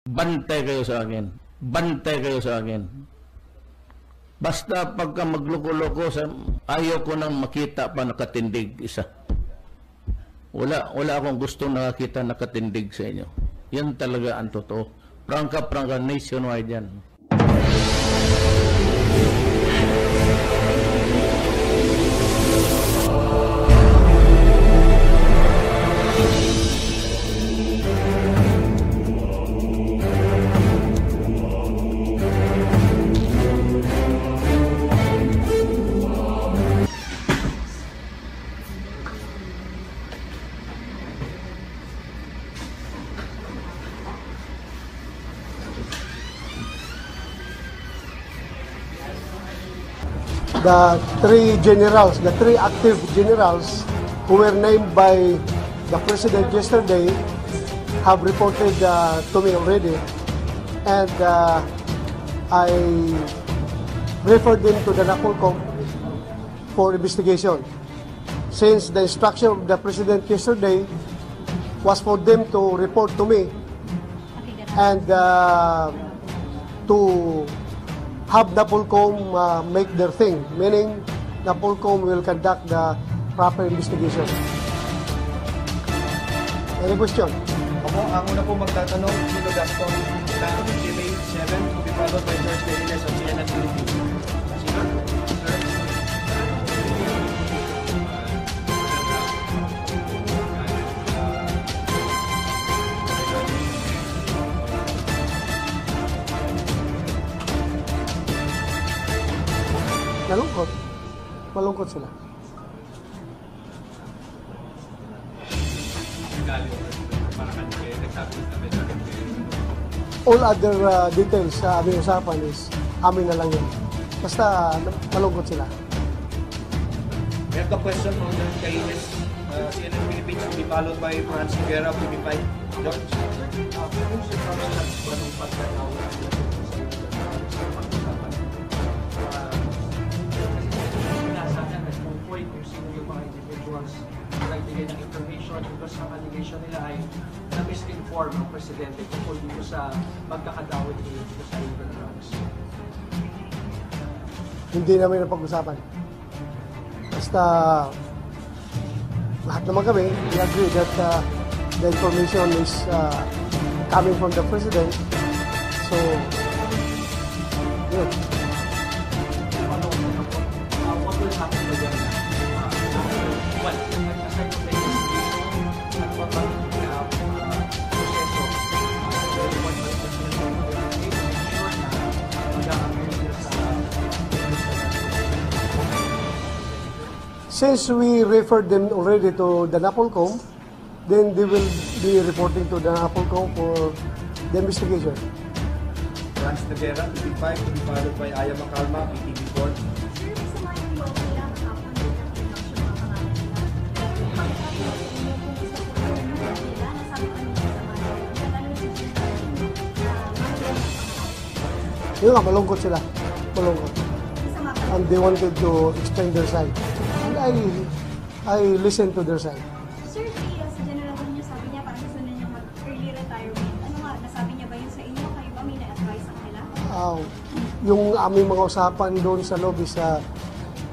Bantay kayo sa akin. Bantay kayo sa akin. Basta pagka magloko-loko, ayaw ko nang makita pa nakatindig isa. Wala, wala akong gusto nakakita nakatindig sa inyo. Yan talaga ang totoo. Prangka-prangka, nationwide yan. The three generals, the three active generals who were named by the president yesterday have reported to me already, and I referred them to the NAPOLCOM for investigation. Since the instruction of the president yesterday was for them to report to me and to have NAPOLCOM make their thing, meaning NAPOLCOM will conduct the proper investigation. Any question? Opo, ang una po magtatanong, Chino Gaston ng GMA 7, to be followed by George Deriles of CNN Philippines. Sino? Sir? Nalungkot. Malungkot sila. Galing para kayo nagsabi na may sakit kayo. All other details sa aming usapan is amin na lang yun. Basta malungkot sila. We have the question from George Caines, CNN Philippines, to be followed by Franz Noguera of TV5. George? Kung circumstance ba nung pagkatawag nila sa inyo sa pag-usapan? Kasi binasa niya na point kung sino yung mga individuals na nagbigay ng information because ang allegation nila ay na-misinform ang presidente tungkol dito sa pagkakadawit nila dito sa illegal drugs. Hindi namin napag-usapan. Basta lahat naman kami, we agree that the information is coming from the president. So, yun. Follow up na po. What will happen to them after, well, aside from the investigation, ano pa bang proseso? Report by the President to them to make sure na mag-a-appear sila sa Since we referred them already to the NAPOLCOM, then they will be reporting to the NAPOLCOM for the investigation. Franz Noguera, TV5, to be followed by Aya Macalma, PTV4. Sir, sa mga yung loob nila, kahapon din nag-production mga pangalan nila. Pero yung pag-sabi mo sa inyo kung gusto po yung nila, nasabi pa nila sa mga lalo na si General na mga ng pangalan. Yun nga, malungkot sila. Malungkot. Sa mga And they wanted to explain their side. And I listened to their side. Sir, si General Bunyo, sabi niya parang gusto na niya mag-early retirement. Ano nga, nasabi niya ba yun sa inyo? Kayo ba may na-advise sa kanila? Yung aming mga usapan doon sa loob is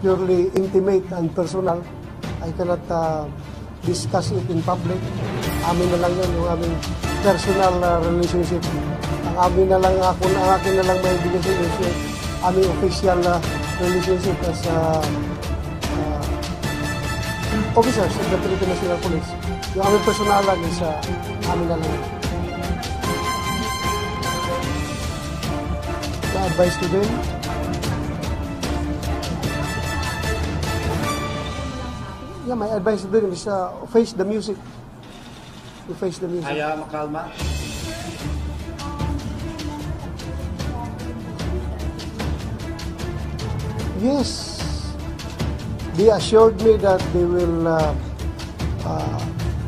purely intimate and personal. I cannot discuss it in public. Amin na lang yun, yung aming personal relationship. Ang amin na lang, ako, ang akin na lang maibigay sa inyo is yung aming official relationship as officers of the Philippine National Police. Yung aming personalan is amin na lang yun. The advice to them, yeah, my advice to them is face the music. You face the music. Aya Macalma. Yes. They assured me that they will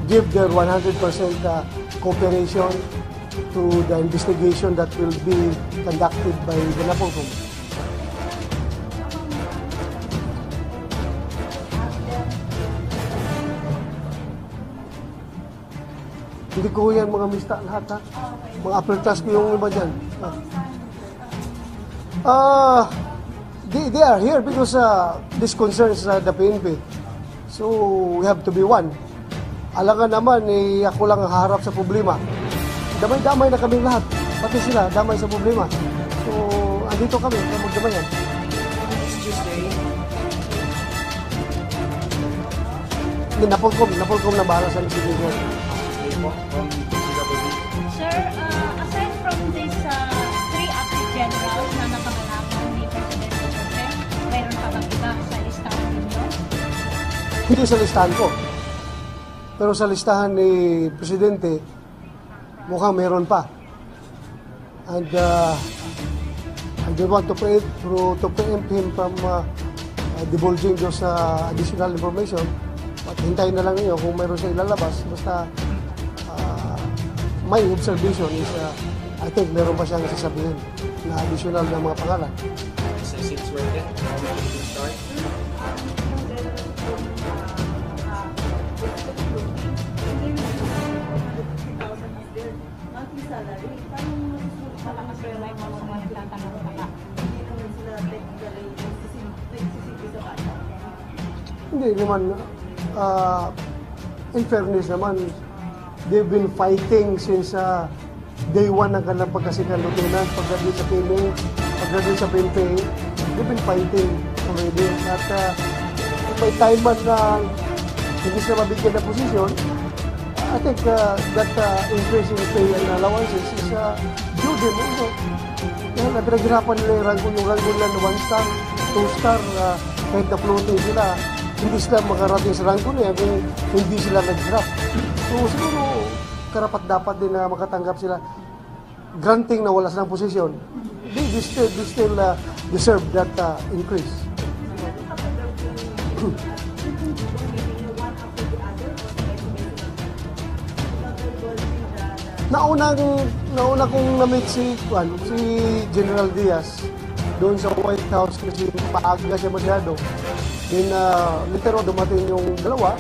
give their 100% cooperation to the investigation that will be conducted by the NAPOLCOM. Hindi ko yan mga mista lahat, ha. Mga upper class ko yung iba dyan. They are here because this concerns the PNP. So, we have to be one. Alangan naman, eh, ako lang ang haharap sa problema. Damay-damay na kaming lahat. Pati sila, damay sa problema. So, andito kami, para magdamayan. Next Tuesday. Hindi, Napolcom na bahala sa investigation. Tuesday po, from PCWB. Sir, aside from these three active generals na napangalanan ni President Duterte, mayroon pa bang iba sa listahan ninyo? Hindi sa listahan ko. Pero sa listahan ni Presidente, mukhang meron pa. And I don't want to preempt him from divulging those additional information. But hintayin na lang ninyo kung meron siya ilalabas. Basta my observation is I think meron pa siyang sasabihin na additional na mga pangalan. Cecil Suerte from Philippine Star. Yung general po, they receive 450,000 as their monthly salary. Paano masusulit Baka mas real life mga mga nagtatanong pa. Hindi naman sila technically nagsisilbi sa bata. Hindi naman, in fairness naman, they've been fighting since day one ng kanilang pagka-second lieutenant, pag-graduate sa PMA, pag-graduate sa PNP, they've been fighting already. At may time man na hindi sila mabigyan ng posisyon, I think that increase in pay and allowances is due them also. Dahil na pinaghirapan nila yung ranggo nila na one star, two star, kahit na floating sila, hindi sila makarating sa ranggo niya kung hindi sila naghirap. So siguro, karapat dapat din na makatanggap sila. Granting na wala silang posisyon, they still deserve that increase. Pero kapag daw po yung one after the other o sabay-sabay sila? Without divulging the Nauna kong na-meet si General Diaz doon sa White House kasi maaga siya masyado. Then later on, dumating yung dalawa.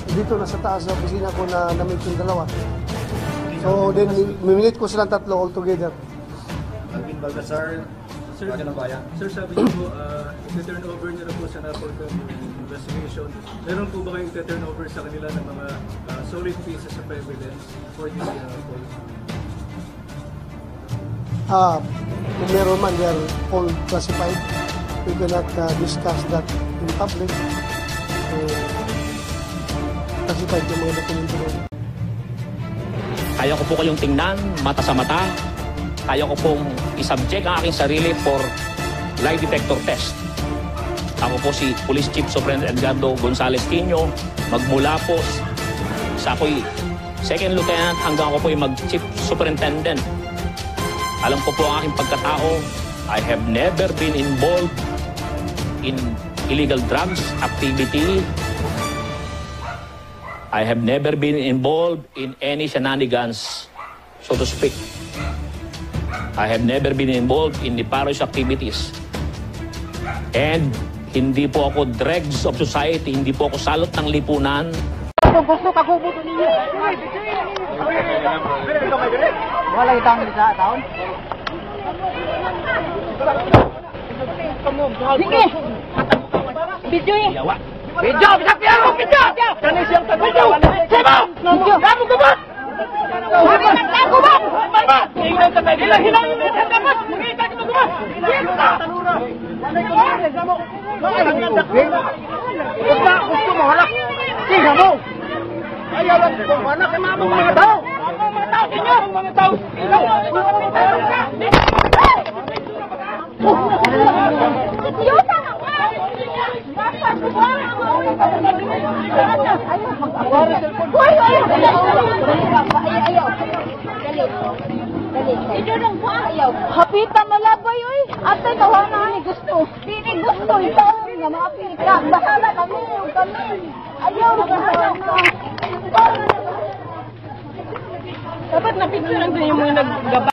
Dito na sa taas sa opisina ko na na-meet yung dalawa. So then mi-meet ko silang tatlo all together. Alvin Baltasar, Sir, Radyo ng Bayan. Sir, sabi niyo po, i-turn over niyo na po sa NAPOLCOM yung investigation. Meron po ba kayong i-turn over sa kanila ng mga solid pieces of evidence for this call? Kung meron man, they are all classified. We cannot discuss that in public. So, classified yung mga dokumento na yun. Kaya ko po kayong tingnan, mata sa mata. Kaya ko pong isubject ang aking sarili for lie detector test. Ako po si Police Chief Superintendent Edgardo Gonzales Tinio. Magmula po sa ako'y second lieutenant hanggang ako po'y mag-chief superintendent. Alam ko po ang aking pagkatao. I have never been involved in illegal drugs activity. I have never been involved in any shenanigans, so to speak. I have never been involved in nefarious activities. And hindi po ako dregs of society, hindi po ako salot ng lipunan. Gusto ka kubo ninyo. Wala itang sa taon. Sige. Video eh. Yawa. Video, bisa piaro, video. Kani siyang tanong. Video. Sebo. Video. Kamu ko ba? Ako ba? Ilang hilang dapat. Makita kita ko ba? Gusto mo halak. Sige mo. Ayaw lang ko anak kay mga tao. Mga tao inyo, mga tao. Idiota ka ba? Hapita malabay oy. Ate kawana ni gusto. Dili gusto itaw nga maapil ka. Bahala kami kami. Ayaw bahala ka. Dapat na picture lang din yung mga naggaba.